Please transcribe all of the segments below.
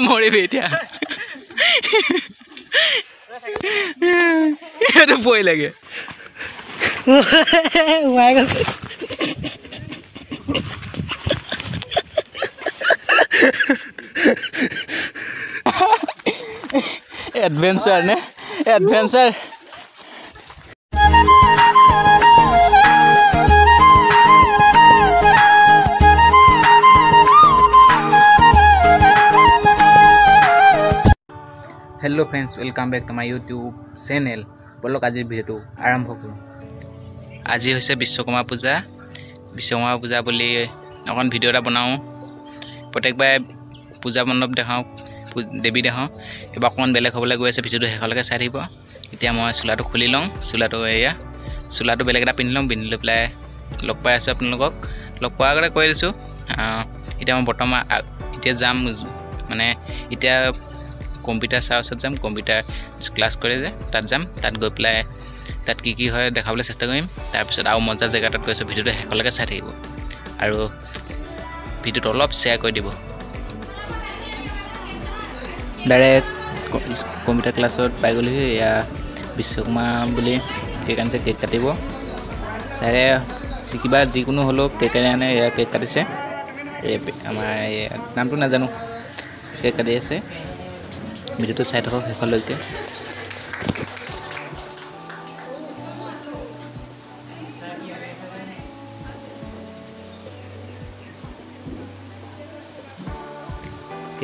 মৰিবি এতিয়া এইটো ভয় লাগে এডভেঞ্চাৰ নে adventure. Hello friends, welcome back to my YouTube channel. বলক আজিৰ ভিডিঅ'টো আৰম্ভ কৰোঁ। আজি হৈছে বিশ্বকৰ্মা পূজা। বিশ্বকৰ্মা পূজা বুলি অকণ ভিডিঅ' এটা বনাওঁ। প্ৰত্যেকবাৰে পূজা মণ্ডপ দেখাওঁ, দেৱী দেখাওঁ, এইবাৰ অকণমান বেলেগ হ'বলৈ গৈ আছে। ভিডিঅ'টো শেষলৈকে চাই থাকিব। এতিয়া মই চোলাটো খুলি লওঁ। চোলাটো এয়া চোলাটো বেলেগ এটা পিন্ধি লওঁ। পিন্ধি লৈ পেলাই লগ পাই আছোঁ আপোনালোকক। লগ পোৱাৰ আগতে কৈ দিছোঁ, এতিয়া মই বৰ্তমান এতিয়া যাম, মানে এতিয়া কম্পিউটাৰ ছাৰৰ ওচৰত যাম। কম্পিউটাৰ ক্লাছ কৰে যে, তাত যাম। তাত গৈ পেলাই তাত কি কি হয় দেখাবলৈ চেষ্টা কৰিম। তাৰপিছত আৰু মজা জেগা এটাত গৈছোঁ। ভিডিঅ'টো শেষলৈকে চাই থাকিব আৰু ভিডিঅ'টো অলপ শ্বেয়াৰ কৰি দিব। ডাইৰেক্ট কম্পিউটাৰ ক্লাছত পাই গ'লোহি। এয়া বিশ্বকৰ্মা বুলি কেক আনিছে, কেক কাটিব ছাৰে। কিবা যিকোনো হ'লেও কেক আনে। এয়া কেক কাটিছে। এই আমাৰ নামটো নাজানো, কেক কাটি আছে। ভিডিঅ'টো চাই থাকক শেষলৈকে।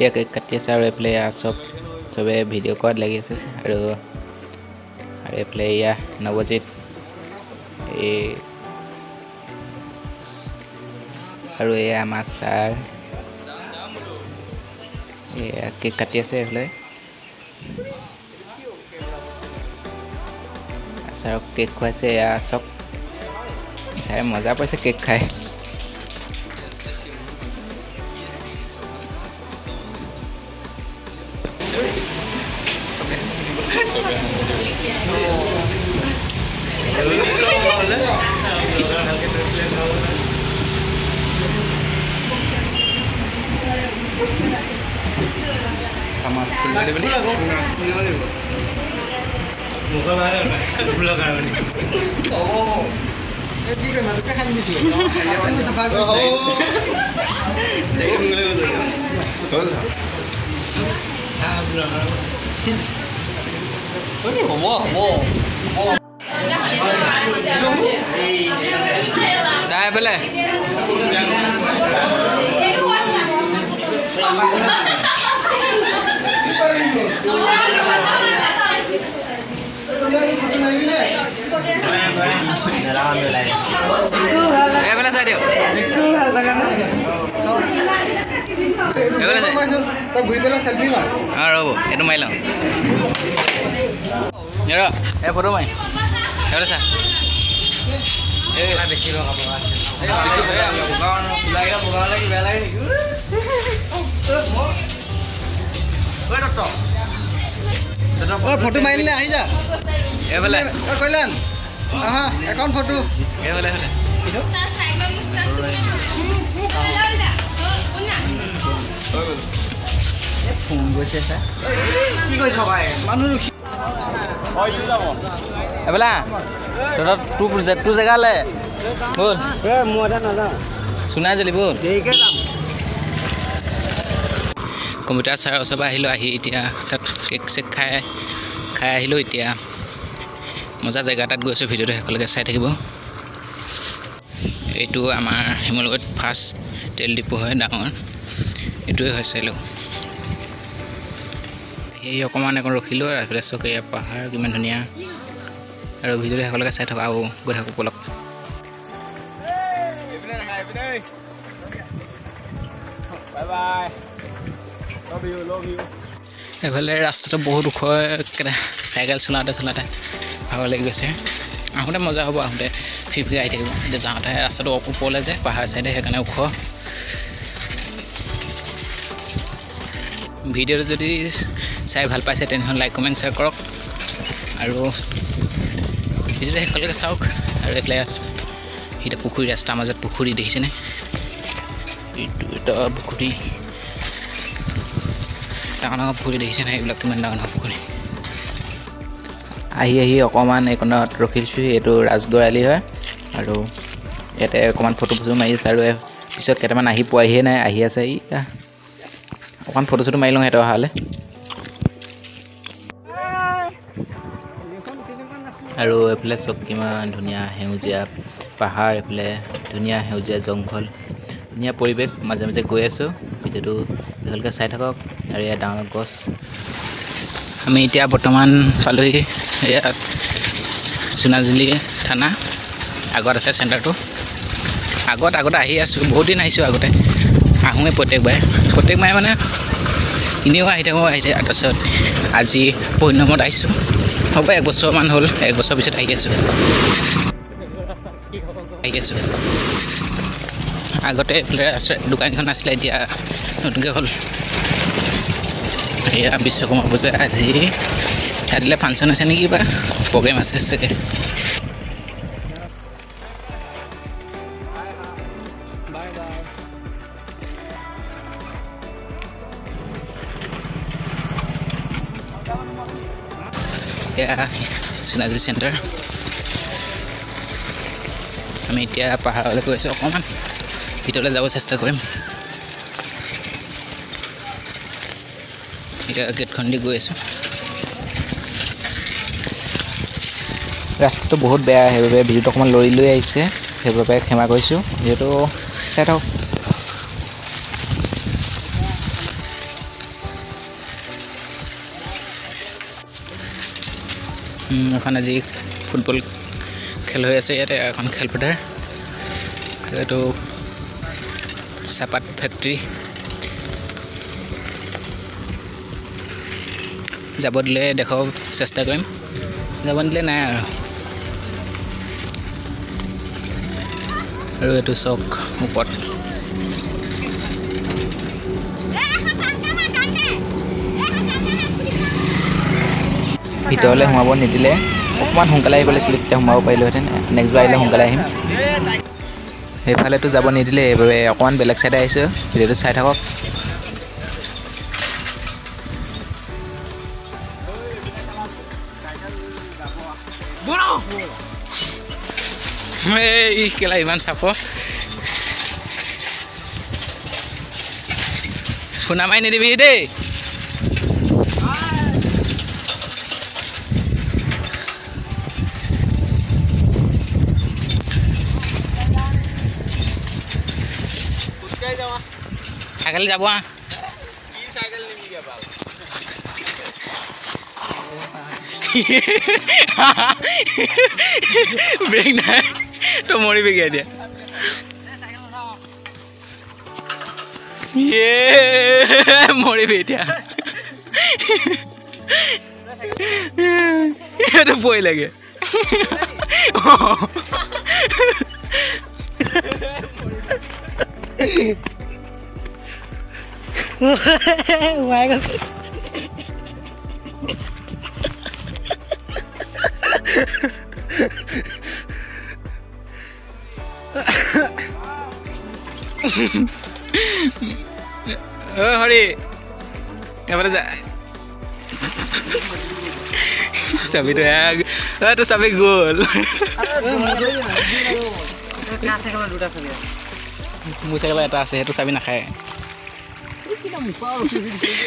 এয়া কেক কাটি আছে আৰু এইফালে এয়া চবে ভিডিঅ' কৰাত লাগি আছে। আৰু আৰু এইফালে এয়া নৱজিত, এই আৰু এয়া আমাৰ ছাৰ, এয়া কেক কাটি আছে। এইফালে ছাৰক কেক খুৱাইছে। এয়া চব ছাৰে মজা পাইছে কেক খাই। চাই পেলাই এইফালে চাই দিয়ক। অঁ ৰ'ব, এইটো মাৰি লওঁ। ৰ, এই ফটো মাৰি এইফালে চা। ফটো মাৰিলে আহি যা এইফালে। কল্যাণ, আহা এখন ফটো এইফালে। এইফালে ফোন গৈছে ছাৰ। কি কৈছ ভাই? মানুহ ৰখি এইফালে তহঁতৰ তোৰ জেগালৈ ব'ল। মই এটা নাযাওঁ, চুনাই জ্বলি ব'ল। দেৰিকৈ যাম। কম্পিউটাৰ ছাৰৰ ওচৰৰ পৰা আহিলোঁ। আহি এতিয়া তাত কেক চেক খাই খাই আহিলোঁ। এতিয়া মজা জেগা এটাত গৈছোঁ। ভিডিঅ'টো শেষলৈকে চাই থাকিব। এইটো আমাৰ শিমলুগুৰিত ফাৰ্ষ্ট তেল ডিপু হয়, ডাঙৰ এইটোৱে হয়। চাই লওক। সেই অকণমান অকণ ৰখিলোঁ। আৰু এইফালে চাওক, এয়া পাহাৰ কিমান ধুনীয়া। আৰু ভিডিঅ'টো শেষলৈকে চাই থাকক আৰু গৈ থাকোঁ ব'লক। এইফালে ৰাস্তাটো বহুত ওখ। চাইকেল চলাওঁতে চলাওঁতে ভাগৰ লাগি গৈছে। আহোঁতে মজা হ'ব, আহোঁতে ফ্ৰী ফ্ৰী আহি থাকিব। এতিয়া যাওঁতে ৰাস্তাটো ওপৰলৈ যে পাহাৰ চাইডে, সেইকাৰণে ওখ। ভিডিঅ'টো যদি চাই ভাল পাইছে তেনেহ'লে লাইক কমেণ্ট শ্বেয়াৰ কৰক আৰু ভিডিঅ'টো শেষলৈকে চাওক। আৰু এইফালে সেইটো পুখুৰী, ৰাস্তাৰ মাজত পুখুৰী দেখিছেনে? এইটো এটা পুখুৰী। ডাঙৰ ডাঙৰ পুখুৰী দেখিছে নাই, এইবিলাক কিমান ডাঙৰ ডাঙৰ পুখুৰী। আহি আহি অকণমান এইকণত ৰখিছোঁ, এইটো ৰাজগড় আলি হয়। আৰু ইয়াতে অকণমান ফটো ফটো মাৰি আছে। আৰু পিছত কেইটামান আহি পোৱাহিয়ে নাই, আহি আছে। ই অকণমান ফটো চটো মাৰি লওঁ সিহঁতৰ অহালৈ। আৰু এইফালে চব কিমান ধুনীয়া সেউজীয়া পাহাৰ, এইফালে ধুনীয়া সেউজীয়া জংঘল, ধুনীয়া পৰিৱেশ। মাজে মাজে গৈ আছোঁ, ভিডিঅ'টো দীঘলকৈ চাই থাকক। আৰু ইয়াত ডাঙৰ গছ। আমি এতিয়া বৰ্তমান পালোহি ইয়াত চুনাজুলি থানা আগত আছে চেণ্টাৰটো। আগতে আহি আছোঁ, বহুত দিন আহিছোঁ, আগতে আহোঁৱেই প্ৰত্যেকবাৰে, প্ৰত্যেকবাৰে মানে এনেও আহি থাকোঁ, আহি থাকোঁ। তাৰপিছত আজি বহুত দিনৰ মূৰত আহিছোঁ, হ'ব এক বছৰমান হ'ল, এক বছৰৰ পিছত আহি আছোঁ, আহি আছোঁ। আগতে এইফালে ৰাস্তা দোকানখন আছিলে, এতিয়া নতুনকৈ হ'ল। এয়া বিশ্বকৰ্মা পূজা আজি ৰাতিলৈ ফাংচন আছে নেকি বা প্ৰগ্ৰেম আছে চাগে। এয়া সোণাজুলি চেণ্টাৰ। আমি এতিয়া পাহাৰলৈ গৈ আছোঁ, অকণমান ভিতৰলৈ যাব চেষ্টা কৰিম। এতিয়া গেটখন দি গৈ আছোঁ। ৰাস্তাটো বহুত বেয়া, সেইবাবে ভিডিঅ'টো অকণমান লৰি লৈ আহিছে, সেইবাবে ক্ষমা কৰিছোঁ। ভিডিঅ'টো চাই থাকক। এখন আজি ফুটবল খেল হৈ আছে ইয়াতে, এখন খেলপথাৰ। আৰু এইটো চাহপাত ফেক্টৰী। যাব দিলে দেখাব চেষ্টা কৰিম, যাব নিদিলে নাই আৰু। আৰু এইটো চক ওপৰত। ভিতৰলৈ সোমাব নিদিলে, অকণমান সোনকালে আহিব লাগিছিলে, তেতিয়া সোমাব পাৰিলোহেঁতেন। নেক্সট বাৰ আহিলে সোনকালে আহিম। সেইফালেতো যাব নিদিলে, সেইবাবে অকণমান বেলেগ চাইডে আহিছোঁ। ভিডিঅ'টো চাই থাকক। এই কেলা ইমান চাপ, খুন্দা মাৰি নিদিবি দেই। চাইকেল যাব। ব্ৰেক নাই তো মৰিবি এতিয়া। মৰিবি এতিয়া, এইটো ভয় লাগে। হৰি এবাৰে যা, চাবিটো তোৰ চাবি গ'ল। মোৰ চাইকেলত এটা আছে, সেইটো চাবি নাখায়।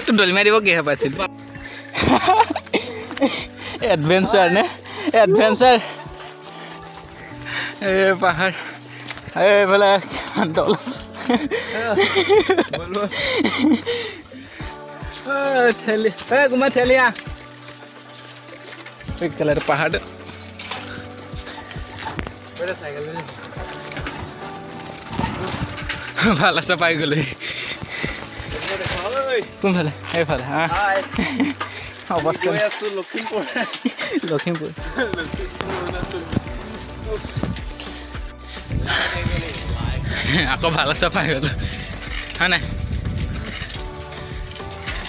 তোৰ দলি মাৰি দিব কিহে পাইছিল। এডভেঞ্চাৰ নে এডভেঞ্চাৰ। এই পাহাৰ, এইফালে দল। ঠেলি এই কোনোবা ঠেলি আহ। পাহাৰটো ভাল আছে, পাই গ'লো। কোনফালে? এইফালে। অৱস্থা লখিমপুৰ, লখিমপুৰ। আকৌ ভাল আছে, পাই গ'লো হয় নাই।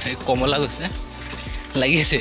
এই কমলা গৈছে লাগিছে।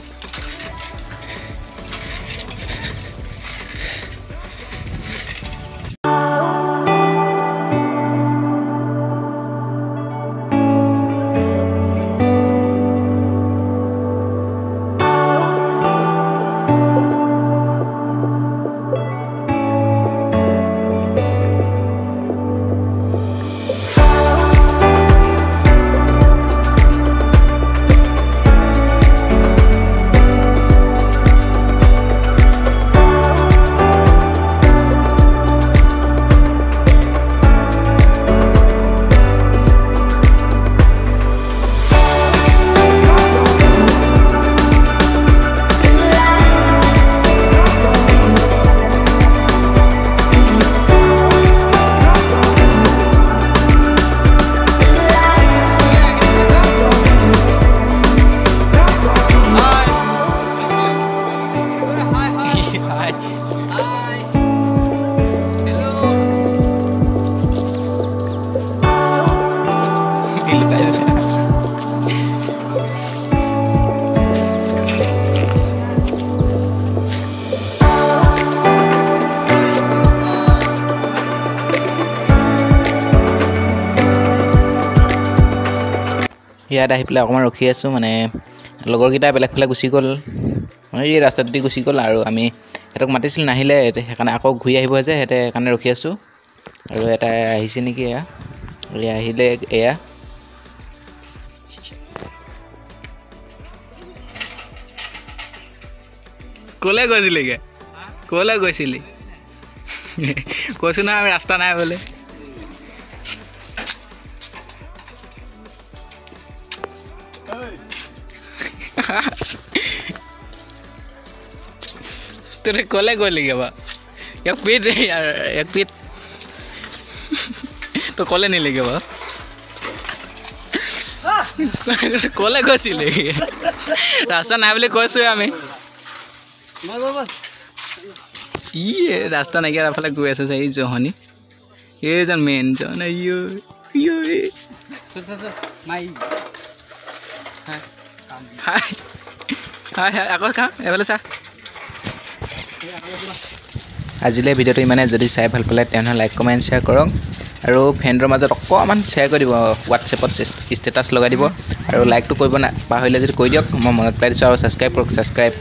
ইয়াত আহি পেলাই অকণমান ৰখি আছোঁ, মানে লগৰকেইটা বেলেগ ফালে গুচি গ'ল, মানে এই ৰাস্তাটোদি গুচি গ'ল। আৰু আমি সিহঁতক মাতিছিলোঁ, নাহিলে, সেইকাৰণে আকৌ ঘূৰি আহিব যে, সিহঁতে সেইকাৰণে ৰখি আছোঁ। আৰু এটা আহিছে নেকি, এয়া এয়া আহিলে এয়া। ক'লৈ গৈছিলিগৈ? ক'লৈ গৈছিলি? কৈছোঁ নহয় আমি ৰাস্তা নাই বোলে। তই ক'লৈ গ'লিগৈ বাৰু? ইয়াক পিট, ইয়াক পিট। তই ক'লৈ নিলিগৈ বাৰু? ক'লৈ গৈছিলি? ৰাস্তা নাই বুলি কৈছোৱে আমি। ই ৰাস্তা নাইকিয়া এফালে গৈ আছে। এই জহনি, এইজন মেইন জন। হাই হাই হাই, আকৌ খা, এইফালে চা। আজিলৈ ভিডিঅ'টো ইমানে। যদি চাই ভাল পালে তেনেহ'লে লাইক, কমেণ্ট, শ্বেয়াৰ কৰক আৰু ফ্ৰেণ্ডৰ মাজত অকণমান শ্বেয়াৰ কৰি দিব, হোৱাটছএপত ষ্টেটাছ লগাই দিব। আৰু লাইকটো কৰিব না পাহৰিলে যদি কৈ দিয়ক, মই মনত পেলাই দিছোঁ। আৰু ছাবস্ক্ৰাইব কৰক, ছাবস্ক্ৰাইব।